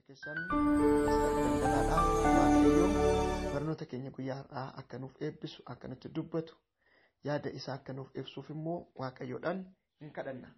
Keessan Pastor Daldalaadha. Waaqayyo barnoota keenya guyyaa har'aa akka nuuf eebbisu, akka nutti dubbatu, yaada isaa akka nuuf ibsuuf immoo Waaqayyoodhaan hin kadhanna.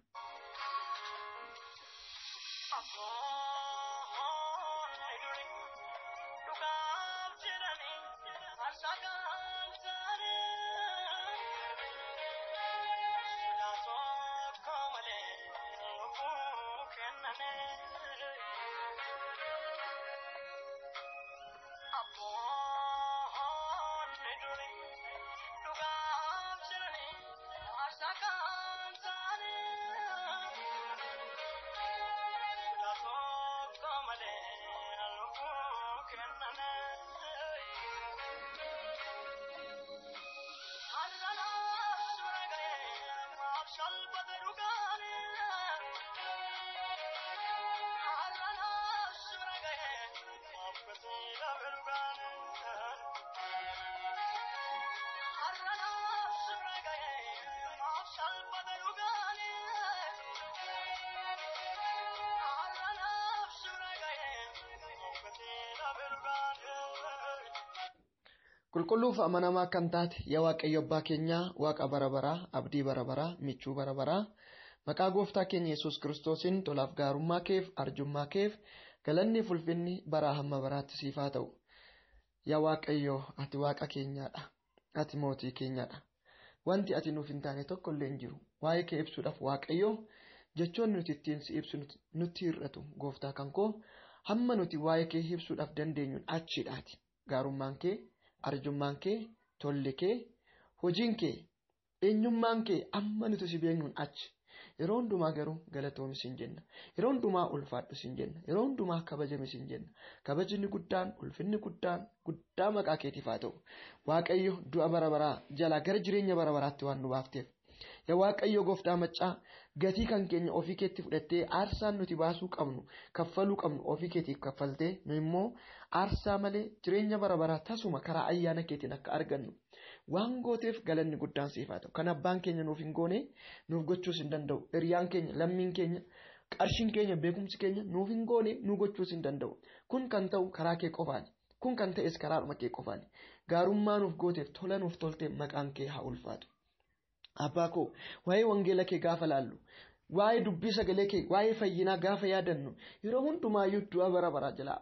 Qulqulluuf amanamaa kan taate yaa Waaqayyo Abbaa keenyaa, Waaqa bara baraa, abdii bara baraa, michuu bara baraa, maqaa gooftaa keenya Yesuus Kiristoosiin tolaaf gaarummaa keef, arjummaa keef, galanni fulfinni baraa hamma baraatti siif haa ta'u. Yaa Waaqayyo, ati Waaqa keenyaadha. Ati mootii keenyaadha. Wanti ati nuuf hin taane tokko illee hin jiru. Waa'ee kee ibsuudhaaf Waaqayyo, jechoonni nuti ittiin si ibsu nutti hir'atu. Gooftaa kan koo, hamma nuti waa'ee kee ibsuudhaaf dandeenyuun achiidhaati. Gaarummaan kee, arjummaan kee, tolli kee, hojiin kee, eenyummaan kee amma nuti si beeknuun achi. Yeroo hundumaa garuu galatoomi siin jenna. Yeroo hundumaa ulfaadhu siin jenna. Yeroo hundumaa kabajami siin jenna. Kabajni guddaan, ulfinni guddaan, guddaa maqaa keetiif haa ta'u. Waaqayyo, du'a bara baraa jalaa gara jireenya bara baraatti waan nu baafteef. Yaa Waaqayyo gooftaa maccaa, gatii kan keenya ofii keetti fudhattee, aarsaan nuti baasuu qabnu, kaffaluu qabnu ofii keetiif kaffaltee, nu immoo aarsaa malee jireenya bara baraa tasuma karaa ayyaana keetiin akka argannu waan gooteef galanni guddaan siif haa ta'u. Kan abbaan keenya nuuf hin goone nuuf gochuus hin danda'u. Hiriyaan keenya, lammiin keenya, qarshiin keenya, beekumsi keenya nuuf hin goone nu gochuus hin danda'u. Kun kan ta'u karaa kee qofaani. Kun kan ta'es karaadhuma kee qofaani. Gaarummaa nuuf gooteef, tola nuuf tolteef maqaan kee haa ulfaatu. Abbaa koo, waa'ee wangeela kee gaafa laallu, waa'ee dubbii sagalee kee, waa'ee fayyinaa gaafa yaadannu, yeroo hundumaayyuu du'a bara baraa jalaa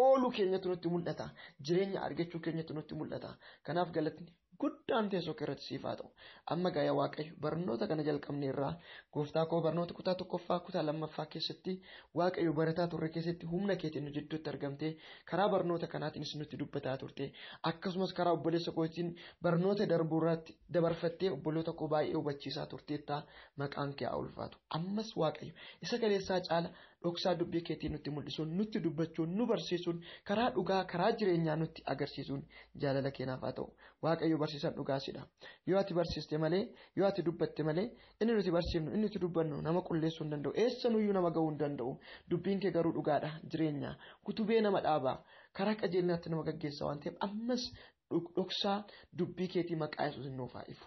ooluu keenyatu nutti mul'ata. Jireenya argachuu keenyatu nutti mul'ata. Kanaaf galatni guddaan teessoo kee irratti siif haa ta'u. Amma gaa yaa Waaqayyo, barnoota kana jalqabne irraa, gooftaa koo, barnoota kutaa tokkoffaa, kutaa lammaffaa keessatti Waaqayyo barataa turre keessatti humna keetiin nu jidduutti argamtee karaa barnoota kanaatiinis nutti dubbataa turte. Akkasumas karaa obboleessa kootiin barnoota darbuu irratti dabarfattee obboloota koo baay'ee hubachiisaa turteetta, maqaan kee haa ulfaatu. Ammas Waaqayyo, isa kaleessaa caala dhoksaa dubbii keetii nutti mul'isuun, nutti dubbachuun, nu barsiisuun, karaa dhugaa, karaa jireenyaa nutti agarsiisuun jaalala keenyaaf haa ta'u. Waaqayyo barsiisan dhugaasidha. Yoo ati barsiiste malee, yoo ati dubbatte malee, inni nuti barsiifnu, inni nuti dubbannu nama qulleessuu hin danda'u. Eessanuyyuu nama ga'uu hin danda'u. Dubbiin kee garuu dhugaadha, jireenya. Kutubee nama dhaabaa, karaa qajeelinaatti nama gaggeessa waan ta'eef, ammas dhoksaa dubbii keetii maqaa Yesuusin nuuf haa ifu.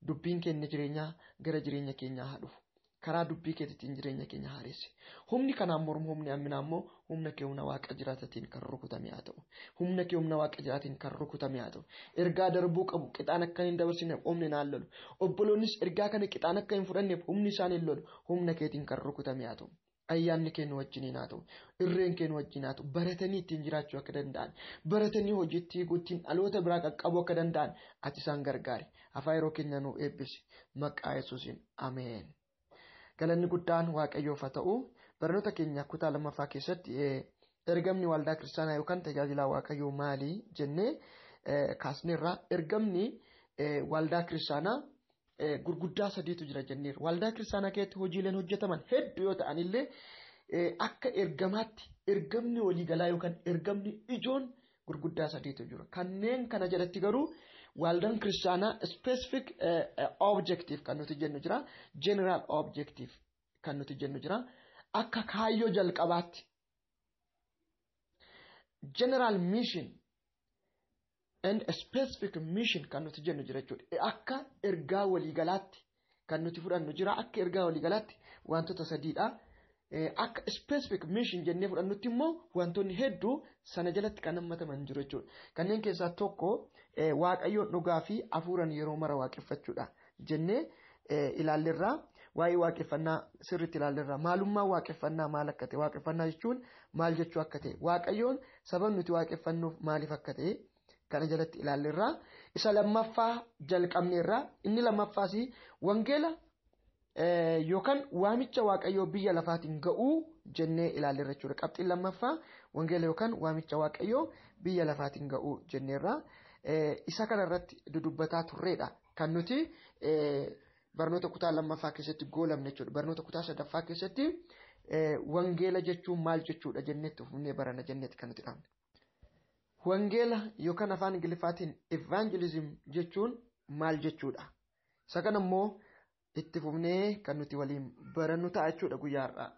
Dubbiin keenya jireenyaa gara jireenya keenyaa haa dhufu. Karaa dubbii keetiitiin jireenya keenya haaressi. Humni kanaan mormu, humni amminaa immoo humna kee humna Waaqa jiraatatiin kan rukutame haa ta'u. Humna kee humna Waaqa jiraatiin kan rukutame haa ta'u. Ergaa darbuu qabu qixaan akka hin dabarsineef humni naan lolu. Obboloonnis ergaa kana qixaan akka hin fudhanneef humni isaan hin lolu. Humna keetiin kan rukutame haa ta'u. Ayyaanni kee nu wajjiniin haa ta'u. Irreen kee nu wajjin haa ta'u. Baratanii ittiin jiraachuu akka danda'an, baratanii hojiitti hiikuutiin dhaloota biraa qaqqabuu akka danda'an ati isaan gargaari. Afaan yeroo keenya nu eebbisi. Maqaa Yesuusiin. Ameen. Galanni guddaan Waaqayyoof haa ta'u. Barnoota keenya kutaa lammaffaa keessatti ergamni waldaa kiristaanaa yookaan tajaajilaa Waaqayyoo maali jennee kaasneerra. Ergamni waldaa kiristaanaa gurguddaa sadiitu jira jenneerra. Waldaa kiristaanaa keessatti hojiileen hojjetaman hedduu yoo ta'an illee, akka ergamaatti ergamni waliigalaa yookaan ergamni ijoon gurguddaa sadiitu jiru. Kanneen kana jalatti garuu waldaan kiristaanaa specific objective kan nuti jennu jira. General objective kan nuti jennu jira. Akka kaayyoo jalqabaatti general mission and specific mission kan nuti jennu jira jechuudha. Akka ergaa waliigalaatti kan nuti fudhannu jira. Akka ergaa waliigalaatti wantoota sadiidha. Akka specific mission jennee fudhannutti immoo wantoonni hedduu sana jalatti kan hammataman jiru jechuudha. Kanneen keessaa tokko Waaqayyoon dhugaa fi hafuuraan yeroo mara waaqeffachuudha jennee ilaalleerraa. Waa'ee waaqeffannaa sirriitti ilaalleerra. Maalummaa waaqeffannaa maal akka ta'e, waaqeffannaa jechuun maal jechuu akka ta'e, Waaqayyoon sababni nuti waaqeffannuuf maaliif akka ta'e kana jalatti ilaalleerra. Isa lammaffaa jalqabneerra. Inni lammaffaas wangeela yookaan waamicha Waaqayyoo biyya lafaatiin ga'uu jennee ilaalleerra jechuudha. Qabxiin lammaffaa wangeela yookaan waamicha Waaqayyoo biyya lafaatiin ga'uu jenneerra. Isa kanarratti dudubbataa turreedha kan nuti barnoota kutaa lammaffaa keessatti goolamne jechuudha. Barnoota kutaa sadaffaa keessatti wangeela jechuun maal jechuudha jenneetti ufufnee barana jenneetti kan nuti dhaabne. Wangeela yookaan afaan Ingiliffaatiin evangelism jechuun maal jechuudha? Isa kana immoo itti fufnee kan nuti waliin barannu ta'a jechuudha guyyaa har'aa.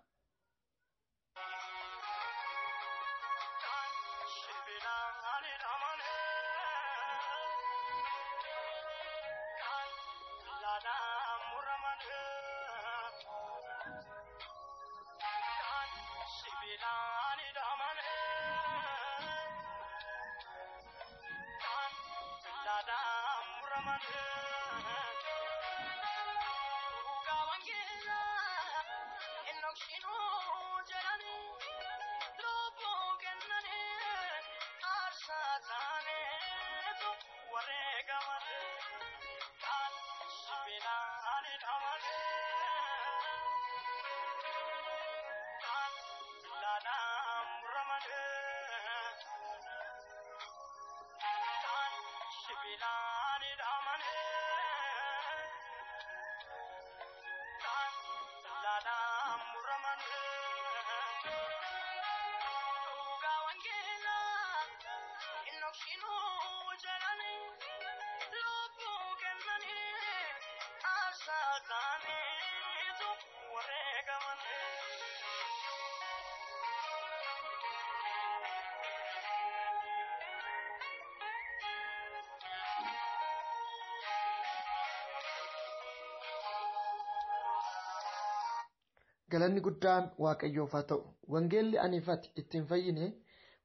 Galanni guddaan Waaqayyoof haa ta'u. Wangeelli aniif ati ittiin fayyine,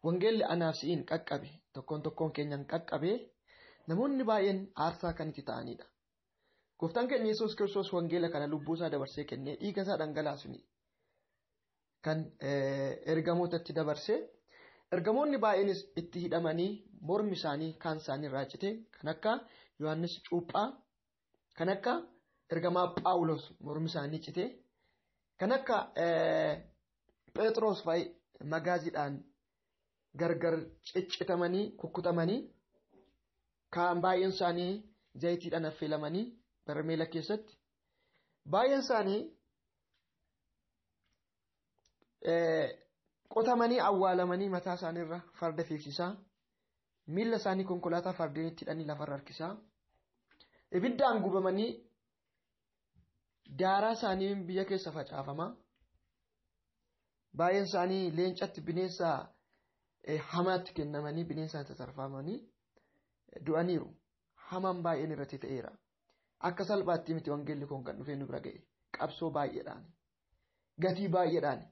wangeelli anaaf si'iin qaqqabe, tokkoon tokkoon keenyaan qaqqabe, namoonni baay'een aarsaa kan itti ta'anidha. Gooftaan keenya Yesuus Kiristoos wangeela kana lubbuu isaa dabarsee kennee dhiiga isaa dhangalaasuun kan ergamootatti dabarsee, ergamoonni baay'eenis itti hidhamanii mormi isaanii kaan isaanii irraa cite, kan akka Yohaannis Cuuphaa, kan akka ergamaa Phaawulos mormi isaanii cite, kan akka Phexros fa'i magaaziidhaan gargar ciccitamanii kukkutamanii, kaan baay'een isaanii zayitiidhaan affeelamanii barmeela keessatti, baay'een isaanii qotamanii awwaalamanii mataa isaaniirra farda fiigsisaa, miilla isaanii konkolaataa fardeenitti hidhanii lafarra harkisaa, ibiddaan gubamanii daaraa isaanii biyya keessa facaafamaa, baay'een isaanii leencatti bineensa hamaatti kennamanii bineensaan tatarfamanii du'aniiru. Hamaan baay'een irratti ta'eera. Akka salphaatti miti wangeelli kun kan dhufee nu bira ga'e. Qabsoo baay'eedhaan, gatii baay'eedhaan.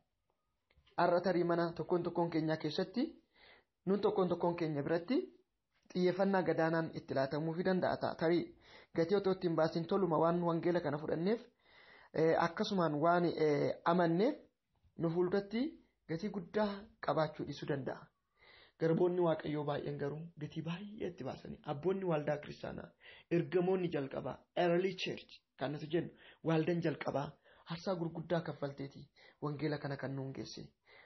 Har'a tarii mana tokkoon tokkoon keenyaa keessatti nun tokkoon tokkoon keenya biratti xiyyeeffannaa gadaanaan itti laatamuufii danda'a ta'a. Tarii gatii otoo ittiin baasin toluma waan wangeela kana fudhanneef, akkasumaan waan amanneef nu fuulduratti gatii guddaa qabaachuu dhiisuu danda'a. Garboonni Waaqayyoo baay'een garuu gatii baay'ee itti baasanii, abboonni waldaa kiristaanaa, ergamoonni jalqabaa, early church kan nuti jennu waldaan jalqabaa aarsaa gurguddaa kaffalteeti wangeela kana kan nuun geesse.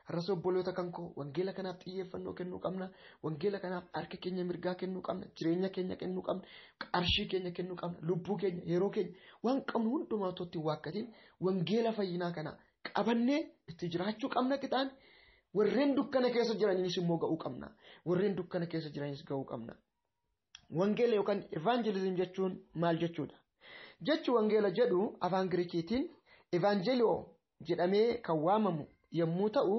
Har'as obboloota kan koo wangeela kanaaf xiyyeeffannoo kennuu qabna. Wangeela kanaaf harka keenya mirgaa kennuu qabna. Jireenya keenya kennuu qabna. Qarshii keenya kennuu qabna. Lubbuu keenya, yeroo keenya, waan qabnu hundumaa otoo itti waakkatiin wangeela fayyinaa kana qabannee itti jiraachuu qabna qixaan. Warreen dukkana keessa jiraniis immoo ga'uu qabna. Warreen dukkana keessa jiraniis ga'uu qabna. Wangeela yookaan evangelism jechuun maal jechuudha? Jechi wangeela jedhu afaan Giriikiitiin evangelio jedhamee kan waamamu yommuu ta'u,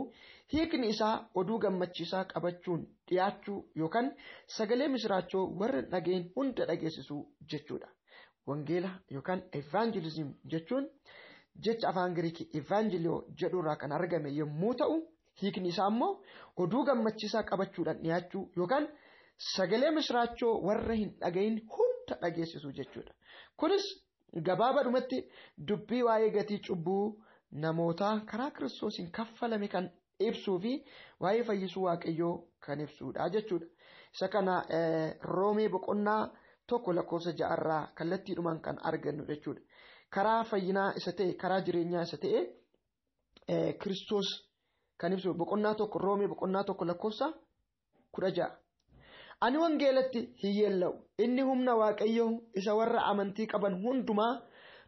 hiikni isaa oduu gammachiisaa qabachuun dhiyaachuu yookaan sagalee misiraachoo warra dhageen hunda dhageessisuu jechuudha. Wangeela yookaan evangelism jechuun jecha afaan Giriikii Evaangeliyoo jedhurraa kan argame yommuu ta'u, hiikni isaa immoo oduu gammachiisaa qabachuudhaan dhiyaachuu yookaan sagalee misraachoo warra hin dhagahin hunda dhageessisuu jechuudha. Kunis gabaabadhumatti dubbii waa'ee gatii cubbuu namootaa karaa Kiristoosiin kaffalame kan ibsuu fi waa'ee fayyisuu Waaqayyoo kan ibsudha jechuudha. Isa kana Roomee boqonnaa 1 lakkoofsa 6 irraa kallattiidhumaan kan argannu jechuudha. Karaa fayyinaa isa ta'e, karaa jireenyaa isa ta'e Kiristoos kan ibsu boqonnaa 1 Roomee boqonnaa 1 lakkoofsa 16. Ani wangeelatti hin yeella'u. Inni humna Waaqayyoo isa warra amantii qaban hundumaa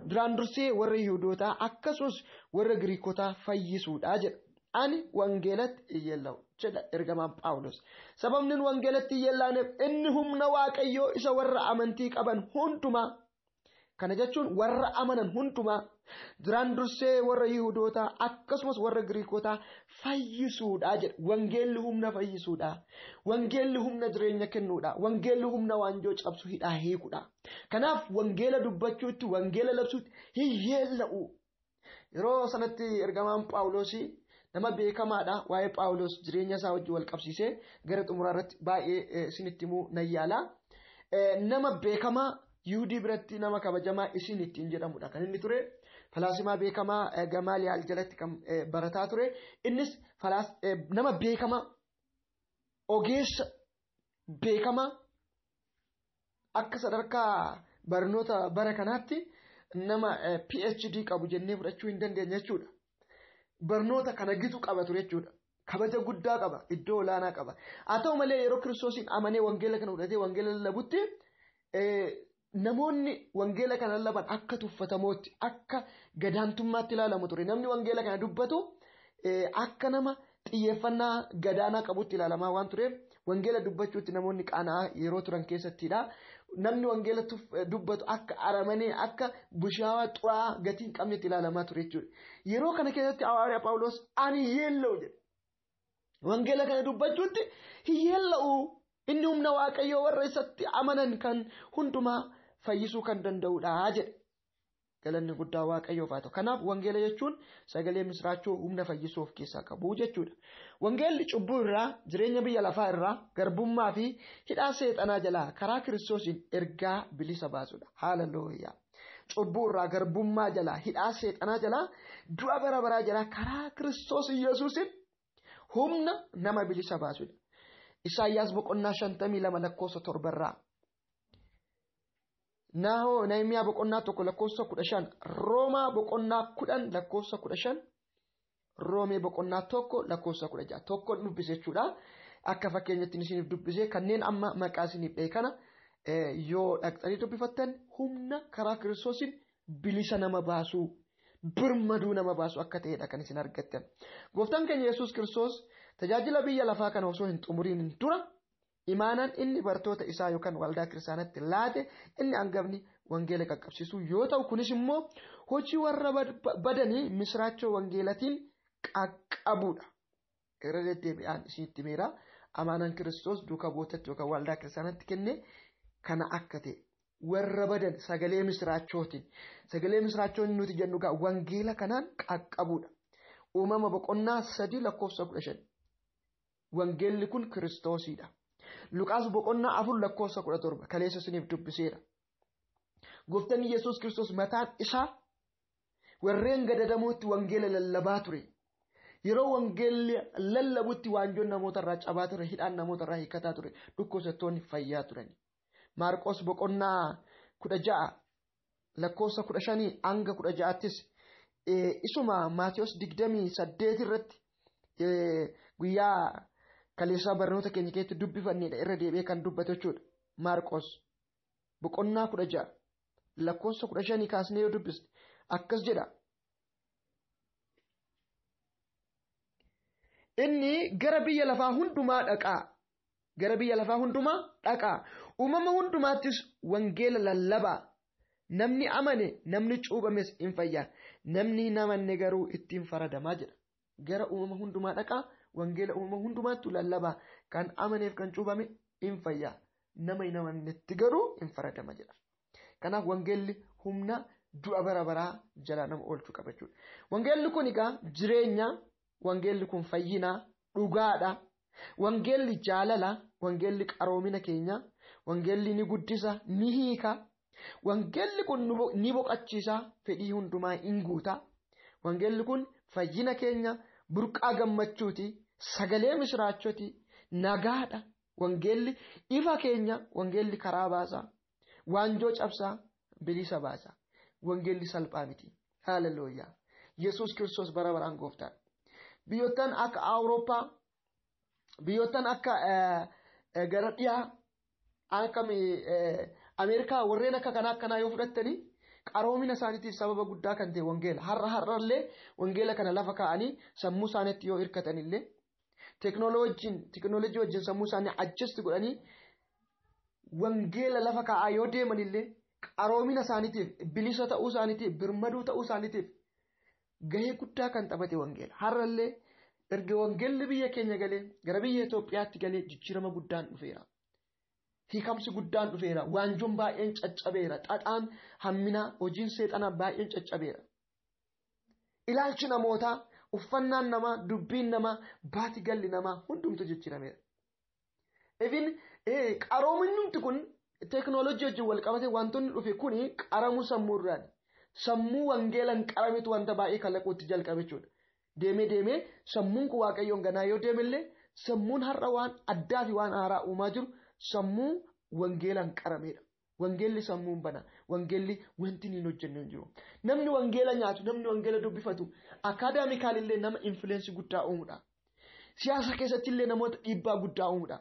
duraan dursee warra Yihuudootaa akkasumas warra Giriikotaa fayyisuudha jedha. Ani wangeelatti hin yeella'u jedha ergamaan Phaawulos. Sababni wangeelatti hin yeellaaneef inni humna Waaqayyoo isa warra amantii qaban hundumaa, kana jechuun warra amanan hundumaa duraan dursee warra Yihuudootaa akkasumas warra Giriikotaa fayyisuudha jedha. Wangeelli humna fayyisuudha. Wangeelli humna jireenya kennuudha. Wangeelli humna waanjoo cabsu hidhaa hiikuudha. Kanaaf wangeela dubbachuutti, wangeela labsuutti hin yeella'u. Yeroo sanatti ergamaan Phaawulos nama beekamaadha. Waa'ee Phaawulos jireenya isaa wajjin wal qabsiisee gara xumuraa irratti baay'ee isinitti himuu nan yaala. Nama beekamaa Yihuudii biratti nama kabajamaa isin ittiin jedhamudha kan inni ture. Falaasimaa beekamaa Gamaaliyaal jalatti kan barataa ture. Innis nama beekamaa, ogeessa beekamaa, akka sadarkaa barnoota bara kanaatti nama PhD qabu jennee fudhachuu hin dandeenye jechuudha. Barnoota kana gitu qaba ture jechuudha. Kabaja guddaa qaba, iddoo olaanaa qaba. Haa ta'u malee yeroo Kiristoosiin amanee wangeela kana fudhatee wangeela lallabutti namoonni wangeela kana lallaban akka tuffatamootti, akka gadaantummaatti ilaalamu ture. Namni wangeela kana dubbatu akka nama xiyyeeffannaa gadaanaa qabutti ilaalamaa waan tureef wangeela dubbachuutti namoonni qaana'aa yeroo turan keessattidha. Namni wangeela dubbatu akka aramanee, akka bushaawaa xuraa'aa gatii hin qabnetti ilaalamaa ture jechuudha. Yeroo kana keessatti Hawaariyaa Phaawulos ani yeella'u jedhe. Wangeela kana dubbachuutti hin yeella'u. Inni humna Waaqayyoo warra isatti amanan kan hundumaa fayyisuu kan danda'udha jedhe. Galanni guddaa Waaqayyoof haa ta'u. Kanaaf wangeela jechuun sagalee misraachoo humna fayyisuu of keessaa qabu jechuudha. Wangeelli cubbuu irraa, jireenya biyya lafaa irraa, garbummaa fi hidhaa seexanaa jalaa karaa Kiristoosiin ergaa bilisa baasudha. Haaleluyyaa. Cubbuu irraa, garbummaa jalaa, hidhaa seexanaa jalaa, du'a bara baraa jalaa karaa Kiristoos Yesuusiin humna nama bilisa baasudha. Isaayyaas boqonnaa 52 lakkoofsa 7 irraa. Nahimiyaa boqonnaa 1 lakkoofsa 15, Roomaa boqonnaa 10 lakkoofsa 15, Roomee boqonnaa 1 lakkoofsa 16. Tokko dubbise jechuudha. Akka fakkeenyatti isiniif dubbise kanneen amma maqaa isiniif dha'e kana yoo dhaqxanii dubbifattan humna karaa Kiristoosiin bilisa nama baasuu, birmaduu nama baasu akka ta'edha kan isin argattan. Gooftaan keenya Yesuus Kiristoos tajaajila biyya lafaa kana osoo hin xumuriin dura imaanaan inni bartoota isaa yookaan waldaa kiristaanatti laate inni hangafni wangeela qaqqabsiisuu yoo ta'u, kunis immoo hojii warra badanii misraachoo wangeelatiin qaqqabuudha. Irra deddeebi'aan isinitti himeera. Amaanaan Kiristoos duuka buutatti yookaan waldaa kiristaanatti kenne kana akka ta'e. Warra badan sagalee misraachootiin. Sagalee misraachoon nuti jennu gaa wangeela kanaan qaqqabuudha. Uumama boqonnaa 3 lakkoofsa 15. Wangeelli kun Kiristoosidha. Luqaas boqonnaa 4 lakkoofsa 17 kaleessa isiniif dubbiseera. Gooftaan Yesuus Kiristoos mataan isaa warreen gadadamootti wangeela lallabaa ture. Yeroo wangeelli lallabutti waanjoon namoota irraa cabaa ture, hidhaan namoota irraa hiikataa ture, dhukkubsattoonni fayyaa turani. Maarqos boqonnaa 16 lakkoofsa 15 hanga 16ttis isuma Maatiyos 28 irratti guyyaa kaleessaa barnoota keenya keessatti dubbifannedha irra deebi'ee kan dubbatu jechuudha. Maarqos boqonnaa 16 lakkoofsa 15 kaasnee yoo dubbisne akkas jedha. Inni gara biyya lafaa hundumaa dhaqaa. Gara biyya lafaa hundumaa dhaqaa. Uumama hundumaattis wangeela lallabaa. Namni amane, namni cuubames hin fayyaa. Namni hin amanne garuu ittiin faradamaa jedha. Gara uumama hundumaa dhaqaa, wangeela uumama hundumaattu lallabaa. Kan amaneef kan cuubame hin fayyaa. Nama hin amannetti garuu hin faradama jedha. Kanaaf wangeelli humna du'a bara baraa jalaa nama oolchuu qaba jechuudha. Wangeelli kun egaa jireenya, wangeelli kun fayyina, dhugaadha. Wangeelli jaalala, wangeelli qaroomina keenya, wangeelli ni guddisa, ni hiika. Wangeelli kun ni boqochiisa, fedhii hundumaa in guuta. Wangeelli kun fayyina keenya, burqaa gammachuuti, sagalee misiraachooti, nagaadha. Wangeelli ifa keenya, wangeelli karaa baasa, waanjoo cabsaa, bilisa baasa. Wangeelli salphaa miti. Haaleluyyaa. Yesuus Kiristoos bara baraan gooftaadha. Biyyoottan akka Awurooppaa, biyyoottan akka gara dhiyaa, akka Ameerikaa warreen akka kanaa akkanaa yoo fudhattanii qaroomina isaaniitiif sababa guddaa kan ta'e wangeela. Har'a har'allee wangeela kana lafa kaa'anii sammuu isaaniitti yoo hirkatanillee teekinooloojii wajjin sammuu isaanii adjust godhanii wangeela lafa kaa'aa yoo deemanillee qaroomina isaaniitiif, bilisa ta'uu isaaniitiif, birmaduu ta'uu isaaniitiif gahee guddaa kan taphate wangeela. Har'allee erga wangeelli biyya keenya galee gara biyya Itoophiyaatti galee jijjiirama guddaan dhufeera. Hiikamsi guddaan dhufeera. Waanjoon baay'een caccabeera. Xaxaan hamminaa, hojiin seexanaa baay'een caccabeera. Ilaalchi namootaa, uffannaan namaa, dubbiin namaa, baati galli namaa hundumtu jijjiirameera. Even qaroominni kun teekinooloojii wajjin wal qabate wantoonni dhufe kuni qaramuu sammuu irraani. Sammuu wangeelaan qarametu wanta baay'ee kalaquutti jalqabe jechuudha. Deemee deemee sammuun kun Waaqayyoon ganaa yoo deemellee sammuun har'a waan addaa fi waan haaraa uumaa jiru sammuu wangeelaan qarameedha. Wangeelli sammuun bana. Wangeelli wanti inni hin hojjenne hin jiru. Namni wangeela nyaatu, namni wangeela dubbifatu akaadaamikaalillee nama influence guddaa uumudha. Siyaasa keessatti illee namoota dhiibbaa guddaa uumudha.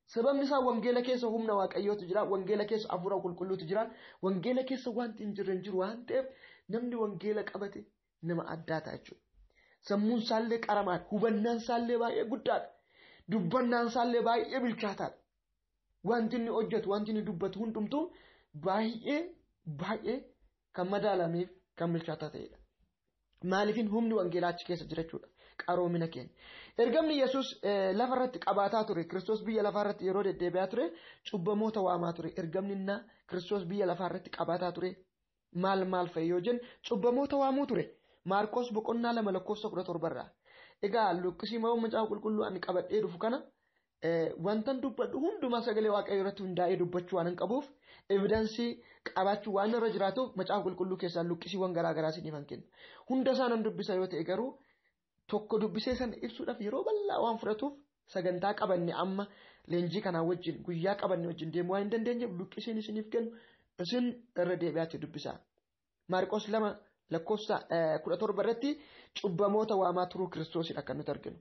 Sababni isaa wangeela keessa humna Waaqayyootu jira, wangeela keessa hafuura qulqulluutu jira, wangeela keessa wanti hin jirre hin jiru waan ta'eef namni wangeela qabate nama addaa ta'a jechuudha. Sammuun isaallee qaramaadha. Hubannaan isaallee baay'ee guddaadha. Dubbannaan isaallee baay'ee bilchaataadha. Wanti inni hojjetu, wanti inni dubbatu hundumtuu baay'ee baay'ee kan madaalameef kan bilchaataa ta'edha. Maaliifin humni wangeelaa achi keessa jira jechuudha. Qaroomina keenya. Ergamni Yesuus lafarratti qabaataa ture. Kiristoos biyya lafaarratti yeroo deddeebi'aa ture cubbamoota waamaa ture. Ergamni innaa Kiristoos biyya lafaarratti qabaataa ture. Maal maal fa'i yoo jennu cubbamoota waamuu ture. Maarqos boqonnaa 2 lakkoofsa 17 irraa. Egaa luqqisii macaafa qulqulluu ani qabadhee dhufu kana wantan dubbadhu hundumaa sagalee Waaqayyoo irratti hundaa'ee dubbachuu waan hin qabuuf evidensii qabaachuu waan irra jiraatuuf macaafa qulqulluu keessaa luqqisiiwwan garaa garaa isiniif hin kennu. Hunda isaa nan dubbisa yoo ta'e garuu tokko dubbisee sana ibsuudhaaf yeroo bal'aa waan fudhatuuf sagantaa qabanne amma leenjii kanaa wajjin guyyaa qabanne wajjin deemuu waan hin dandeenyeef luqqisiin isiniif kennu isin irra deebi'aatti dubbisaa. Maarqos 2 lakkoofsa 17 irratti cubbamoota waamaa turuu Kiristoosidha kan nuti arginu.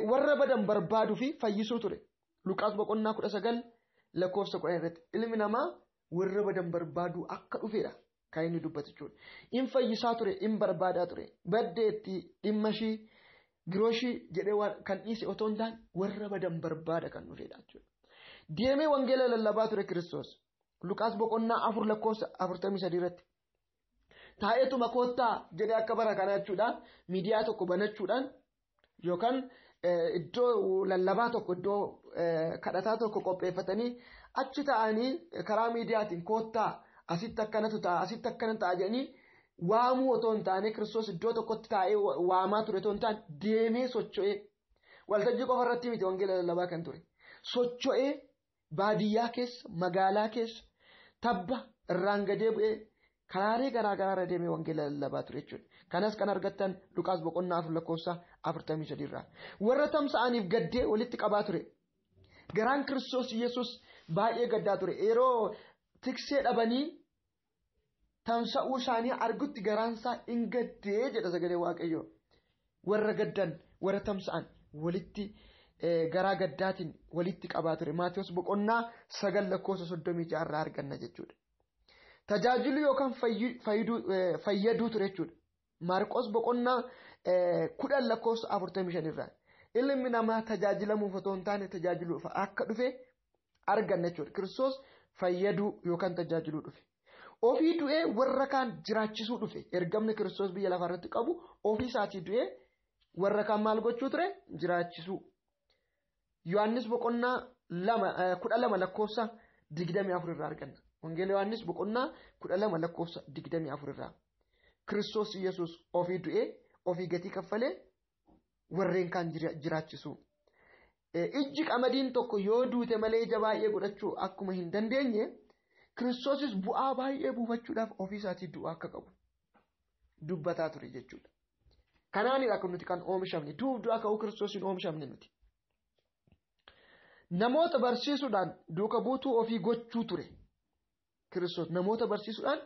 Warra badan barbaaduu fi fayyisuu ture. Luqaas boqonnaa 19 lakkoofsa 10 irratti ilmi namaa warra badan barbaaduu akka dhufedha kan inni dubbatu jechuudha. In fayyisaa ture, in barbaadaa ture. Baddeetti dhimma ishii girooshii jedhee kan dhiise otoo hin taane warra badan barbaada kan dhufedha jechuudha. Deemee wangeela lallabaa ture Kiristoos. Luqaas boqonnaa 4 lakkoofsa 43 irratti. Taa'eetuma koottaa jedhee akka bara kanaa jechuudha. Miidiyaa tokko banachuudhaan yookaan iddoo lallabaa tokko iddoo kadhataa tokko qopheeffatanii achi taa'anii karaa miidiyaatiin koottaa asitti akkanatu ta'a asitti akkana ta'a jedhanii waamuu otoo hin taane Kiristoos iddoo tokkotti taa'ee waamaa ture otoo hin taane deemee socho'ee waltajjii qofa irratti miti wangeela lallabaa kan ture. Socho'ee baadiyyaa keessa magaalaa keessa tabba irraan gadee bu'ee karaalee garaa garaa irra deemee wangeela lallabaa ture jechuudha. Kanas kan argattan Luqaas boqonnaa 4 lakkoofsa 43 irraa. Warra tamsa'aniif gaddee walitti qabaa ture. Garaan Kiristoos Yesuus baay'ee gaddaa ture. Yeroo tiksee dhabanii tamsa'uu isaanii argutti garaan isaa in gaddee jedha sagalee Waaqayyoo. Warra gaddan, warra tamsa'an walitti garaa gaddaatiin walitti qabaa ture. Maatiyus boqonnaa 9 lakkoofsa 36 irraa arganna jechuudha. Tajaajilu yookaan fayyaduu ture jechuudha. Maarqos boqonnaa 10 lakkoofsa 45 irraa. Ilmi namaa tajaajilamuuf otoo hin taane tajaajiluuf akka dhufe arganna jechuudha. Kiristoos fayyaduu yookaan tajaajiluu dhufe. Ofii du'ee warra kaan jiraachisuu dhufe. Ergamni Kiristoos biyya lafaa irratti qabu ofii isaatii du'ee warra kaan maal gochuu ture? Jiraachisuu. Yohaannis boqonnaa 12 lakkoofsa 24 irraa arganna. Wangeela Yohaannis boqonnaa 12 lakkoofsa 24 irraa. Kiristoos Yesuus ofii du'ee ofii gatii kaffalee warreen kaan jiraachisu. Ijji qamadiin tokko yoo duute malee ija baay'ee godhachuu akkuma hin dandeenye Kiristoosis bu'aa baay'ee buufachuudhaaf ofii isaatii du'aa akka qabu dubbataa ture jechuudha. Kanaanidha kan nuti kan oomishamne du'uuf du'aa ka'uu Kiristoosiin oomishamne nuti. Namoota barsiisuudhaan duuka buutuu ofii gochuu ture. Kiristoos namoota barsiisuudhaan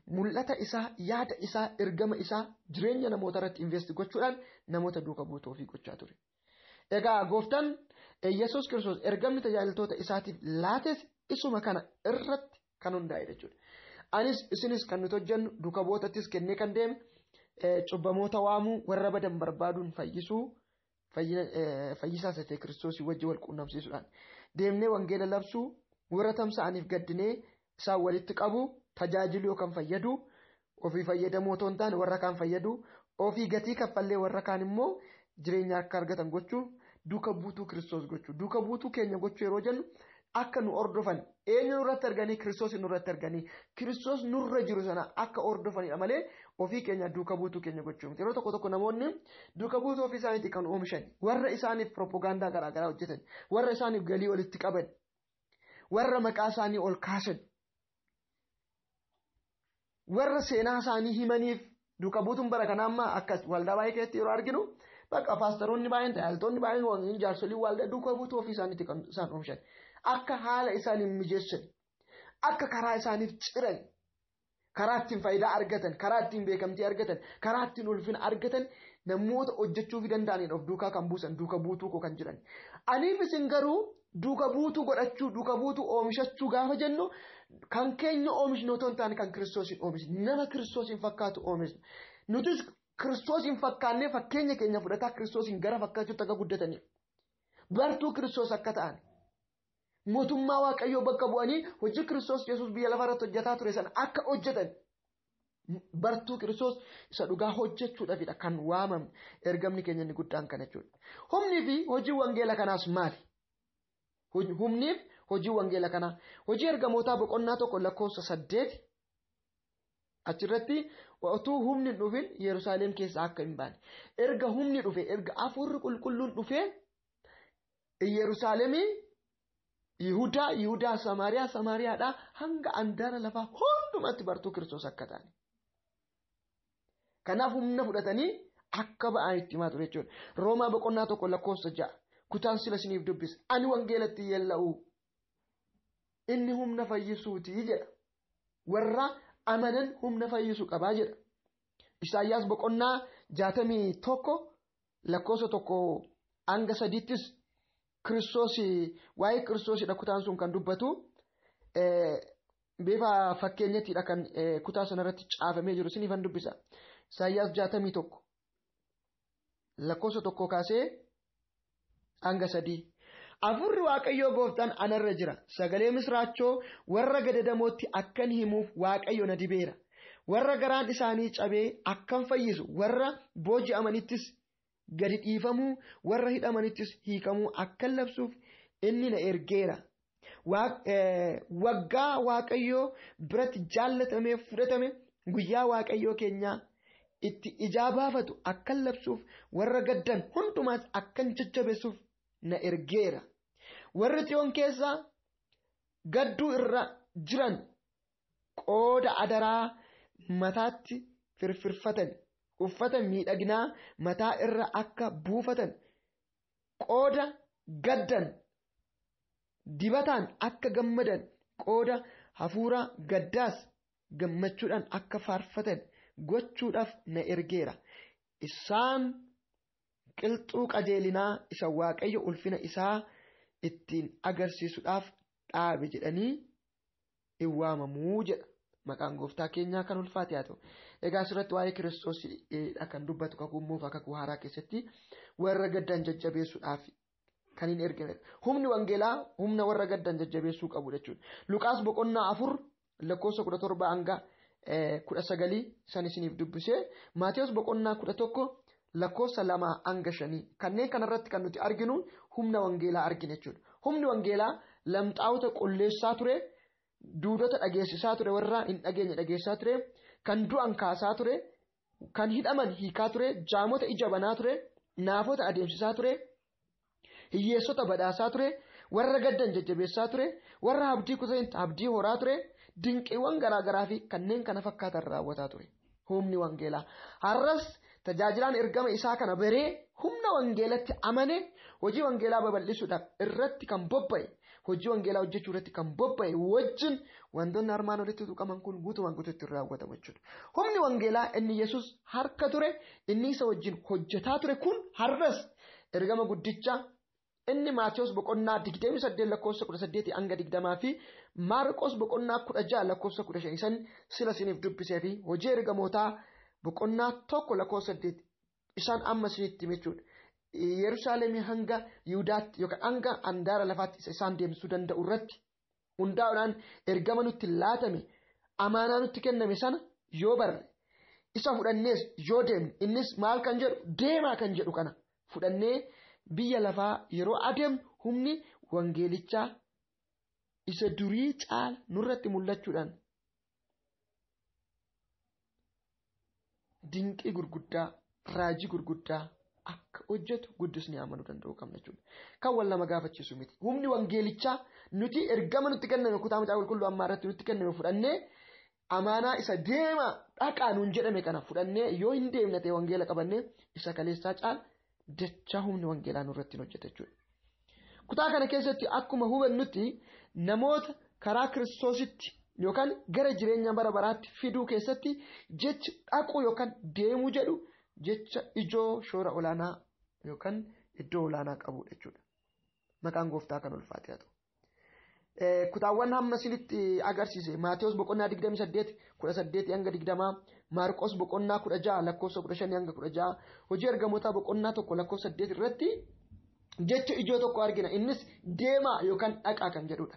mul'ata isaa, yaada isaa, ergama isaa, jireenya namoota irratti invest gochuudhaan namoota duuka buutuu ofii gochaa ture. Egaa gooftaan Yesuus Kiristoos ergamni tajaajiltoota isaatiif laates isuma kana irratti kan hundaa'e jechuudha. Anis isinis kan nuti hojjennu duuka bu'ootattis kennee kan deeme cubbamoota waamuu warra badan barbaaduun fayyisuu fayyisaa isa ta'e Kiristoosii wajjin wal quunnamsiisuudhaan deemnee wangeela labsuu warra tamsa'aniif gaddinee isaan walitti qabu tajaajiluu yookaan fayyadu ofii fayyadamoo otoo hin taane warra kaan fayyadu ofii gatii kaffallee warra kaan immoo jireenya akka argatan gochuu duuka buutuu Kiristoos gochuu duuka buutuu keenya gochuu yeroo jennu akka nu hordofan eenyu nurratti arganii Kiristoos nurratti arganii Kiristoos nurra jiru sana akka hordofanidha malee ofii keenya duuka buutuu keenya gochuu miti. Yeroo tokko tokko namoonni duuka buutuu ofii isaaniitii kan oomishan warra isaaniif propagaandaa garaagaraa hojjetan warra isaaniif galii walitti qaban warra maqaa isaanii ol kaasan warra seenaa isaanii himaniif duuka buutuun bara kanaa amma akkas waldaa baay'ee keessatti yeroo arginu bakka paastaroonni baay'een tajaajiltoonni baay'een jaarsoliin waldaa duuka buutuu ofii isaaniitii kan isaan oomishan. Akka haala isaaniif mijeessan, akka karaa isaaniif ciran, karaa ittiin faayidaa argatan, karaa ittiin beekamtii argatan, karaa ittiin ulfina argatan namoota hojjechuu fi danda'aniin of duukaa kan buusan duuka buutuu koo kan jiran. Aniif isin garuu duuka buutuu godhachuu, duuka buutuu oomishachuu gaafa jennu kan keenya oomishnu otoo hin taane kan Kiristoosiin oomishnu, nama Kiristoosiin fakkaatu oomishnu. Nutis Kiristoosiin fakkaannee fakkeenya keenya fudhataa Kiristoosiin gara fakkaachuutti akka guddataniif. Bartuu Kiristoos akka ta'an. Mootummaa Waaqayyoo bakka bu'anii hojii Kiristoos Yesuus biyya lafa irratti hojjetaa ture sana akka hojjetan bartuu Kiristoos isa dhugaa hojjechuudhaafidha kan waamamne ergamni keenya inni guddaan kana jechuudha. Humnii fi hojii wangeela kanaas maali? Humniif hojii wangeela kanaa hojii ergamootaa boqonnaa 1 lakkoofsa 8 achirratti utuu humni hin dhufin Yerusaalem keessaa akka hin baane erga humni dhufe erga hafuurri qulqulluun dhufe Yerusaalemii Yihudaa, Yihudaa, Samaariyaa, Samaariyaadhaa hanga andaara lafaa hundumatti bartuu Kiristoos akka ta'an. Kanaaf humna fudhatanii akka ba'an itti himaa ture jechuudha. Roomaa boqonnaa 1 lakkoofsa 6 kutaan sila isiniif dubbisa. Ani wangeelatti yeella'u. Inni humna fayyisuuti jedha. Warra amanan humna fayyisu qabaa jedha. Isaayyaas boqonnaa 61 lakkoofsa 1 hanga 3ttis Kiristoos waa'ee Kiristoosidha kutaan sun kan dubbatu bifa fakkeenyatiidha kan kutaa sanarratti caafamee jiru isiniifan dubbisa. Isaayyaas 61 lakkoofsa 1 kaasee hanga 3. Hafuurri Waaqayyoo gooftaan anarra jira. Sagalee misraachoo warra gadadamootti akkan himuuf Waaqayyo na dibeera. Warra garaan isaanii cabee akkan fayyisu warra booji'amanittis gadi dhiifamuu warra hidhamanittis hiikamuu akkan labsuuf inni na ergeera. Waggaa Waaqayyoo biratti jaallatamee fudhatame guyyaa Waaqayyoo keenyaa itti ijaa baafatu akkan labsuuf warra gaddan hundumaas akkan jajjabeessuuf na ergeera. Warri Xiyoon keessa gadduu irra jiran qooda adaraa mataatti firfirfatan uffata miidhaginaa mataa irra akka buufatan qooda gaddan dibataan akka gammadan qooda hafuura gaddaas gammachuudhaan akka faarfatan gochuudhaaf na ergeera. Isaan qilxuu qajeelinaa isa Waaqayyo ulfina isaa ittiin agarsiisuudhaaf dhaabe jedhanii hin waamamuu jedha. Maqaan gooftaa keenyaa kan ulfaate haa ta'u. Egaa asirratti waa'ee Kiristoos kan dubbatu kakuu moofaa kakuu haaraa keessatti warra gaddan jajjabeessuudhaaf kan hin ergamedha. Humni wangeelaa humna warra gaddan jajjabeessuu qabu jechuudha. Luqaas boqonnaa 4 lakkoofsa 17 hanga 19 san isiniif dubbisee Maatewos boqonnaa 11 lakkoofsa 2 hanga 5 kanneen kanarratti kan nuti arginu humna wangeelaa argina jechuudha. Humni wangeelaa lamxaa'ota qulleessaa ture. duudota dhageessisaa ture, warra hin dhageenye dhageessisaa ture, kan du'an kaasaa ture, kan hidhaman hiikaa ture, jaamota ija banaa ture, naafota adeemsisaa ture, hiyyeessota badhaasaa ture, warra gaddan jajjabeessaa ture, warra abdii kutatan abdii horaa ture, dinqiiwwan garaagaraa fi kanneen kana fakkaatan raawwataa ture. Humni wangeelaa. Har'as tajaajilaan ergama isaa kana baree humna wangeelatti amane hojii wangeelaa babal'isuudhaaf irratti kan bobba'e, hojii wangeelaa hojjechuu irratti kan bobba'e wajjin wantoonni armaan olitti tuqaman kun guutumaan guutuutti raawwatamu jechuudha. Humni wangeelaa inni Yesuus harka ture, inni isa wajjin hojjetaa ture kun har'as ergama guddicha inni Maatiyos boqonnaa 28 lakkoofsa 18 hanga 20 fi Maarqos boqonnaa 16 lakkoofsa 15 san sila isiniif dubbisee fi hojii ergamootaa boqonnaa 1 lakkoofsa 8 isaan amma isinitti hime jechuudha. Yerusaalemii hanga Yihudaatti yookaan hanga handaara lafaatti isa isaan deemsisuu danda'u irratti hundaa'uudhaan ergama nutti laatame, amaanaa nutti kenname sana yoo barre, isa fudhannees yoo deemne, innis maal kan jedhu deemaa kan jedhu kana fudhannee biyya lafaa yeroo adeemnu humni wangeelichaa isa durii caala nurratti mul'achuudhaan dinqii gurguddaa, raajii gurguddaa akka hojjetu guddisni amanuu danda'uu qabna jechuudha. Kan wal nama gaafachiisu miti. Humni wangeelichaa nuti ergama nutti kenname kutaa macaafa qulqulluu ammaa irratti nutti kenname fudhannee amaanaa isa deema dhaqaa nuun jedhame kana fudhannee yoo hin deemne ta'e wangeela qabannee isa kaleessaa caala dachaa humni wangeelaa nurratti hojjeta jechuudha. Kutaa kana keessatti akkuma hubannutti namoota karaa Kiristoositti yookaan gara jireenya bara baraatti fiduu keessatti jechi dhaquu yookaan deemuu jedhu jecha ijoo shoora olaanaa yookaan iddoo olaanaa qabudha jechuudha. Maqaan gooftaa kan ulfaate haa ta'u. Kutaawwan hamma isinitti agarsiise Maatiyos boqonnaa 28 18 hanga 20, Maarqos boqonnaa 16 lakkoofsa 15 hanga 16, hojii ergamootaa boqonnaa 1 lakkoofsa 8 irratti jecha ijoo tokko argina. Innis deemaa yookaan dhaqaa kan jedhudha.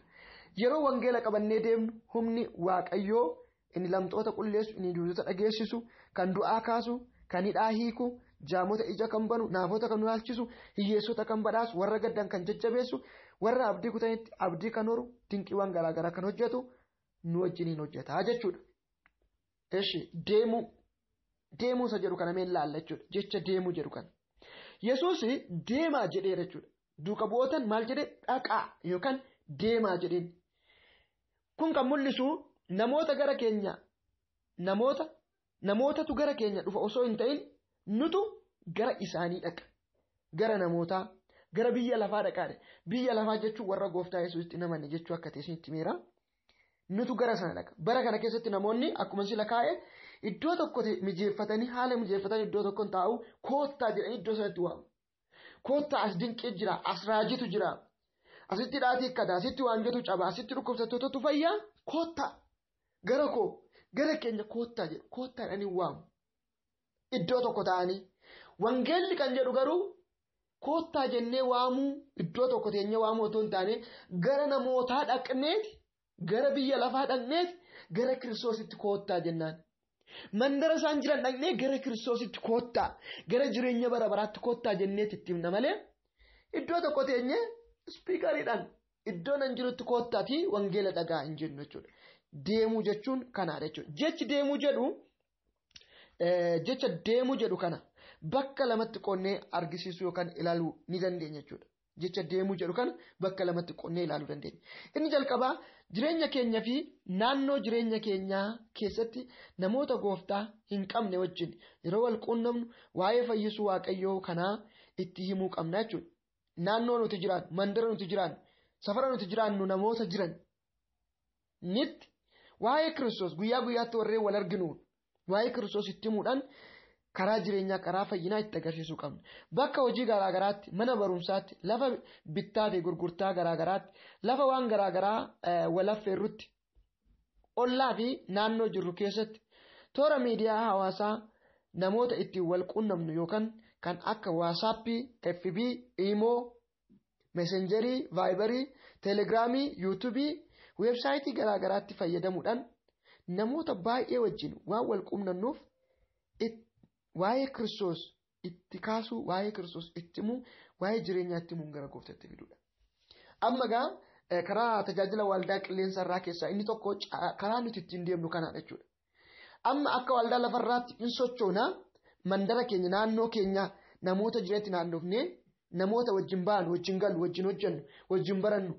Yeroo wangeela qabannee deemnu humni Waaqayyoo inni lamxoota qulleessu, inni duudota dhageessisu, kan du'aa kaasu, kan hidhaa hiiku, jaamota ija kan banu, naafota kan ilaalchisu, hiyyeessota kan badhaasu, warra gaddan kan jajjabeessu, warra abdii kutanitti abdii kan horu, dinqiiwwan garaagaraa kan hojjetu nu wajjiniin hojjetaa jechuudha. Eshi deemuu isa jedhu kana mee ilaalla jechuudha. Jecha deemuu jedhu kana. Yesuus deemaa jedheera jechuudha. Duuka bu'ootaan maal jedhee dhaqaa yookaan deemaa jedheen. Kun kan mul'isu namoota gara keenya namootatu gara keenya dhufa osoo hin ta'in nutu gara isaanii dhaqa. Gara namootaa, gara biyya lafaa dhaqaadha. Biyya lafaa jechuun warra gooftaa Yesuusitti namanne jechuu akka ta'e isinitti himeera. Nutu gara sana dhaqa. Bara kana keessatti namoonni akkuma sila kaa'e iddoo tokko mijeeffatanii haala mijeeffatanii iddoo tokkoon taa'u koottaa jedhanii iddoo sanatti waamu. Koottaa as dinqii jira, as raajitu jira, asitti dhaatii ikkata, asitti waanjotu caba, asitti dhukkubsattootatu fayyaa, koottaa gara koo, gara keenya koottaa jedhu, koottaa jedhanii waamu. Iddoo tokko taa'anii. Wangeelli kan jedhu garuu koottaa jennee waamuu iddoo tokko teenyee waamuu otoo hin taane gara namootaa dhaqneeti, gara biyya lafaa dhaqneeti, gara Kiristoositti koottaa jennaan. Mandara isaan jiran dhaqnee gara Kiristoositti koottaa, gara jireenya bara baraatti koottaa jenneeti itti himna malee iddoo tokko teenyee ispiikariidhaan iddoo nan jirutti koottaatii wangeela dhagaa hin jennu jechuudha. Deemuu jechuun kanaadha jechuudha. Jechi deemuu jedhu jecha deemuu jedhu kana bakka lamatti qoonnee argisiisuu yookaan ilaaluu ni dandeenya jechuudha. Jecha deemuu jedhu kana bakka lamatti qoonnee ilaaluu dandeenya. Inni jalqabaa jireenya keenya fi naannoo jireenya keenyaa keessatti namoota gooftaa hin qabne wajjin yeroo wal quunnamnu waa'ee fayyisuu Waaqayyoo kanaa itti himuu qabna jechuudha. Naannoo nuti jiraannu, mandara nuti jiraannu, safara nuti jiraannu namoota jiran nitti waa'ee Kiristoos guyyaa guyyaatti warreen wal arginuun waa'ee Kiristoos itti himuudhaan karaa jireenyaa, karaa fayyinaa itti agarsiisuu qabna. Bakka hojii garaagaraatti, mana barumsaatti, lafa bittaa fi gurgurtaa garaagaraatti, lafa waan garaagaraa wal affeerrutti, ollaa fi naannoo jirru keessatti toora miidiyaa hawaasaa namoota ittiin wal quunnamnu yookaan kan akka Waasaappii, FB, Imoo, Messengerii, Vaayibarii, Teelegiraamii, Yuutuubii, weebsaayitii garaagaraatti fayyadamuudhaan namoota baay'ee wajjin waan wal quunnamnuuf waa'ee Kiristoos itti kaasuu, waa'ee Kiristoos itti himuu, waa'ee jireenyaa itti himuun gara gooftaatti fiduudha. Amma gaa Karaa tajaajila waldaa qilleensa irraa keessaa inni tokko karaa nuti ittiin deemnu kanaadha jechuudha. Amma akka waldaa lafarraatti hin sochoonaa mandara keenya naannoo keenya namoota jireetti naannofnee namoota wajjin baanu, wajjin gallu, wajjin hojjennu, wajjin barannu,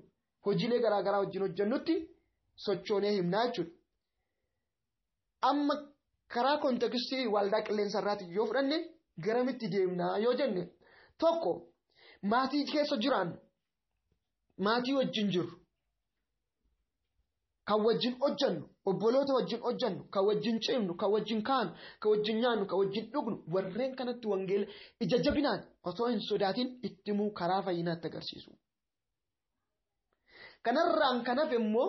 hojiilee garaagaraa wajjin hojjennutti sochoonee himnaa jechuudha. Amma karaa kontekstii waldaa qilleensa irraatti yoo fudhanne garamitti deemnaa yoo jenne tokko maatii keessa jiraannu, maatii wajjin jirru, kan wajjin hojjennu, obboloota wajjin hojjennu, kan wajjin ciimnu, kan wajjin kaanu, kan wajjin nyaannu, kan wajjin dhugnu, warreen kanatti wangeela ija jabinaan osoo hin sodaatin itti himuu karaa fayyinaatti agarsiisu. Kanarraan kan hafe immoo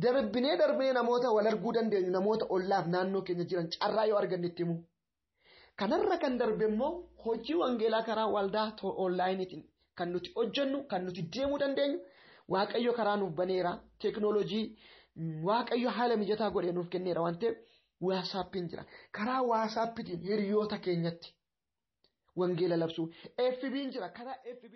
darbinee darbinee namoota wal arguu dandeenyu, namoota ollaaf naannoo keenya jiran carraa yoo arganne itti himuu. Kanarra kan darbe immoo hojii wangeelaa karaa waldaa onlaayiniitiin kan nuti hojjennu, kan nuti deemuu dandeenyu, Waaqayyo karaa nuuf baneera. Teekinooloojii Waaqayyo haala mijataa godhee nuuf kenneera waan ta'eef waasaappiin jira. Karaa waasaappiitiin hiriyoota keenyatti wangeela labsuu. FB'n jira. Karaa FB.